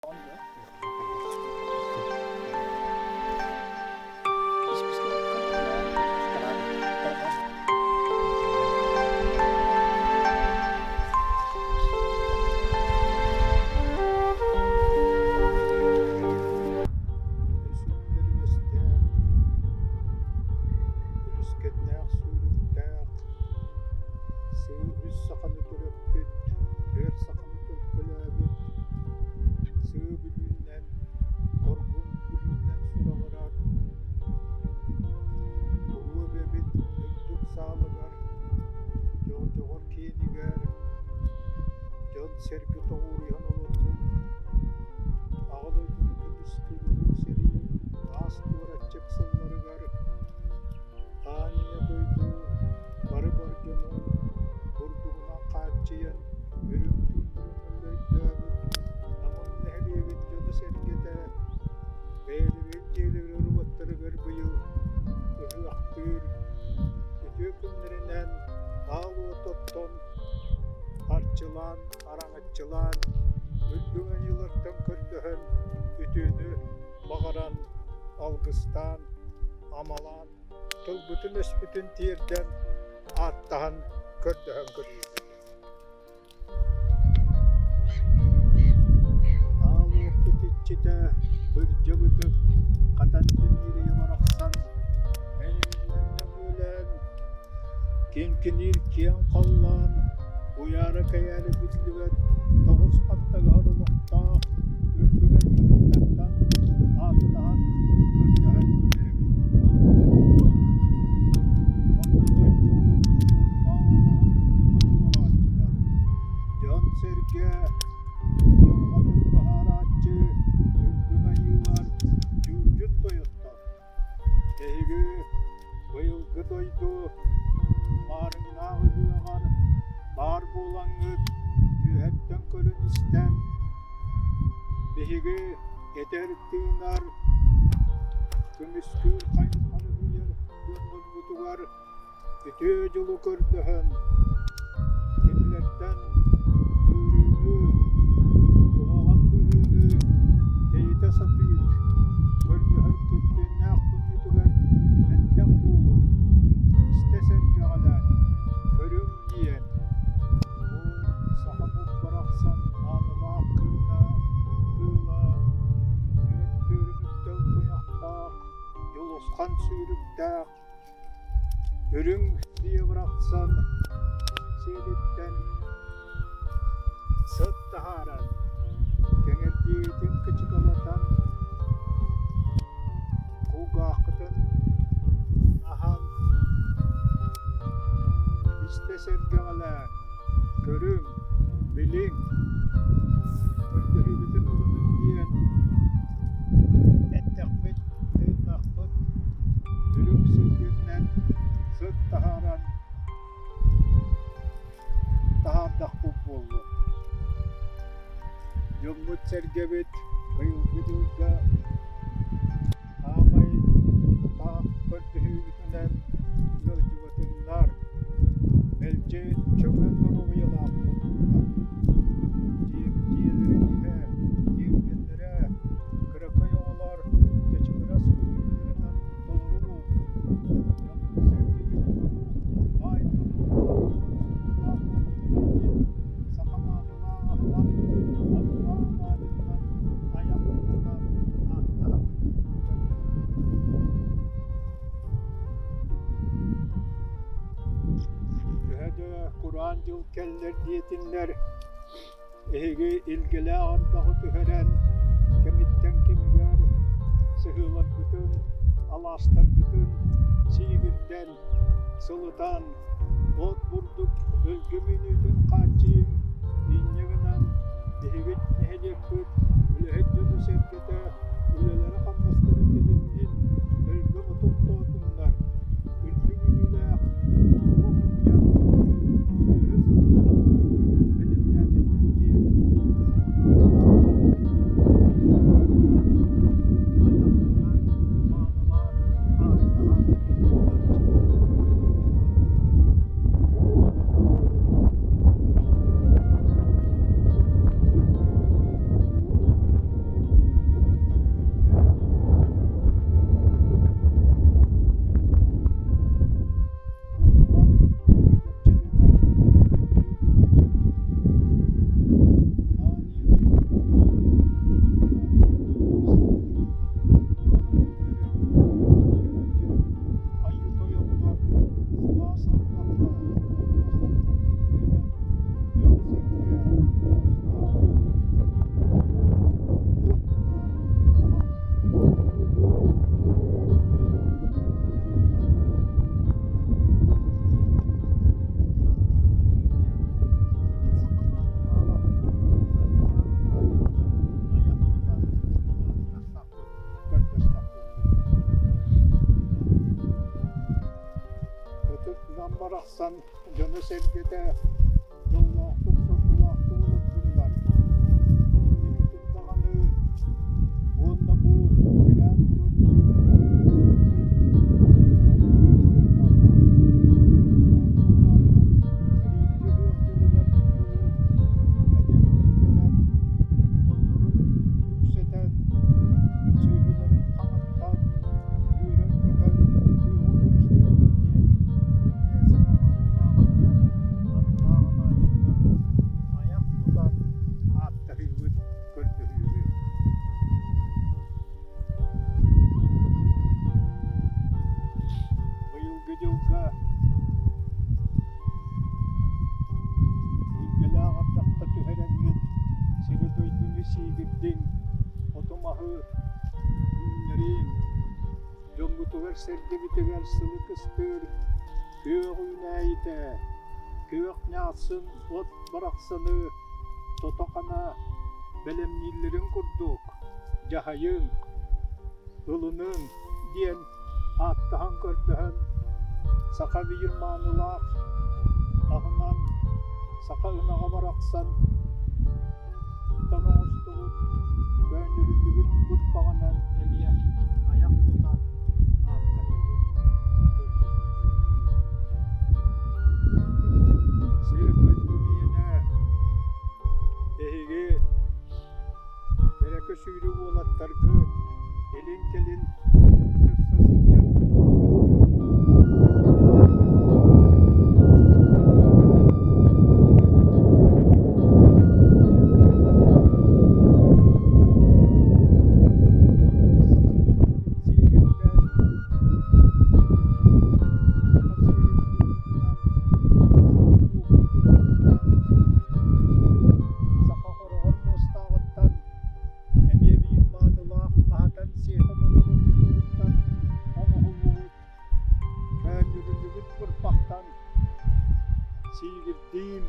Үс Үлүскэннээх сүүрүктээх, сыы үс саханы төрөппүт, түөрт саханы төлкөлөөбүт, сыы Бүлүүнэн, Хоргун Бүлүүнэн сураҕырар, Улуу эбэбит үрдүк саалыгар, Дьоҕдьоҕор киинигэр дьон-сэргэ тоҕуоруйан олорбут, Аҕа дойдуну көмүскүүр улуу сэрии аас-туор аччык сылларыгар Аан Ийэ дойду бары бар дьонун бурдугунан хааччыйан үрүҥ тыыннарын өллөйдөөбүт Намын нэһилиэгин дьоно-сэргэтэ бэйэлэрин дьиэлэригэр уоттарыгар быйыл ыһыахтыыр үтүө күннэринэн аал уот оттон арчылаан, араҥаччылаан, үрдүҥ айыылартан көрдөһөн үтүөнү баҕаран, алгыстаан, амалаан, тылбытын-өспүтүн тиэрдэн, ааттаһан, көрдөһөн көрүүбүт. Аал уоппут иччитэ Бырдьа Бытык хатан тимиирийэ барахсан эйигинэн нөҥүөлээн Киҥкиниир киэҥ халлаан уйаара-кэйээрэ биллибэт тоҕус хаттагаһар олохтоох үрдүк айыыһыттартан ааттаһан, көрдөһөн эрэбит. Орто дойду тутуурдаах олоҕун тутан олорооччулар, дьон-сэргэ дьылҕатын быһаарааччы үрдүк айыылар, дьүүлдьүт тойоттор Эһиги быйылгы дойду маарыҥнаах ыһыаҕар баар буолаҥҥыт үөһэттэн көрөн-истэн биһиги этэр-тыынар, көмүскүүр хайысханы уйар дьоннорбутугар үтүө дьолу көрдөһөн, кинилэртэн ыарыыны, куһаҕан быһыыны тэйитэ сатыыр, көрдөһөр күттүөннээх күммүтүгэр мэнтэх буолуҥ, истэ сэргэҕэлээн, көрүҥ диэн, бу саха булт барахсан маанылаах кыына, кыыла, түөрт түөрүмүктэл туйахтаах, дьулусхан сүүрүктээх, Үрүҥ биэ барахсан сиэлиттэн сыт таһааран, кэҥэрдиитин кычыкалатан, кулгааххытын аһан, истэ сэргэҕэлээҥ, көрүҥ, билиҥ, көрдөһүүбүтүн ылыныҥ диэн эттэхпит, тыыннахпыт үрүҥ сылгыннан сыт таһааран таһаардахпыт буоллун. Дьоммут-сэргэбит быйылгы дьылга Аамай тутаах көрдөһүүбүтүнэн ыалдьыбатыннар, мэлдьи чөкө доруобуйалаах буоллуннар. Дьиэбит дьиэлэрин иһэ, тиэргэннэрэ, кыракый оҕолор чачыгырас күлүүлэринэн толору буоллун. Дьоммут-сэргэбит куруук баай толоруулаах, устуулаах буоллуннар диэн саха маанылаах аһынан, арыылаах алаадьыннан айах тутан ааттаһабыт, көрдөһөбүт. Төһө да кураан дьыл кэллэр диэтиннэр, Эһиги илгэлээх ардаҕы түһэрэн, кэмиттэн кэмигэр сыһыыларгытын, алаастаргытын сиигирдэн, сылытан, от бурдук өлгөм үүнүүтүн хааччыйыҥ, инньэ гынан биһиги нэһилиэкпит үлэһит дьоно-сэргэтэ үлэлэрэ-хамнастара тилиннин, өлгөм оту оттоотуннар, үрдүк үүнүүлээх оҕо хомуйан, сүөһү сылгы бэлэмнээтиннэр диэн айах тутан, маанылаан, ааттаһан, арчылаан көрдөһөбүт. барахсан дьоно-сэргэтэ дьоллоохтук-соргулаахтык олордуннар. Инникитин даҕаны уонна бу тирээн турар дьоннорун үксэтэн, сүөһүлэрин хаҥаттан, үөрэн-көтөн күөҕү көрүстүннэр диэн эмиэ саха маанылааҕыттан аналлаах алаадьыннан айах тутан ааттаһыыбыт, көрдөһүүбүт. Быйылгы дьылга илгэлээх ардахта түһэрэҥҥит сири-дойдуну сиигирдиҥ, оту-маһы үүннэриҥ, дьоммутугар-сэргэбитигэр сылы кыстыыр күөх үүнээйитэ, күөх ньаассын от барахсаны тото-хана бэлэмнииллэрин курдук дьаһайыҥ, ылыныҥ диэн ааттаһан көрдөһөн саха биир маанылаах аһынан саха ынаҕа барахсан оҥостубут көөнньөрүллүбүт бырпаҕынан эмиэ айах тутан ааттаһыыбыт Сир-дойду миэнэ эһиги Кэрэкэ сүүрүк уолаттаргыт илин-кэлин сырса сылдьар Саха хороҕор муостааҕыттан эмиэ биир маанылаах аһатан-сиэтэн олорор кыылыттан оҥоһуллубут, көөнньүрүллүбүт бырпахтан сиигирдиин.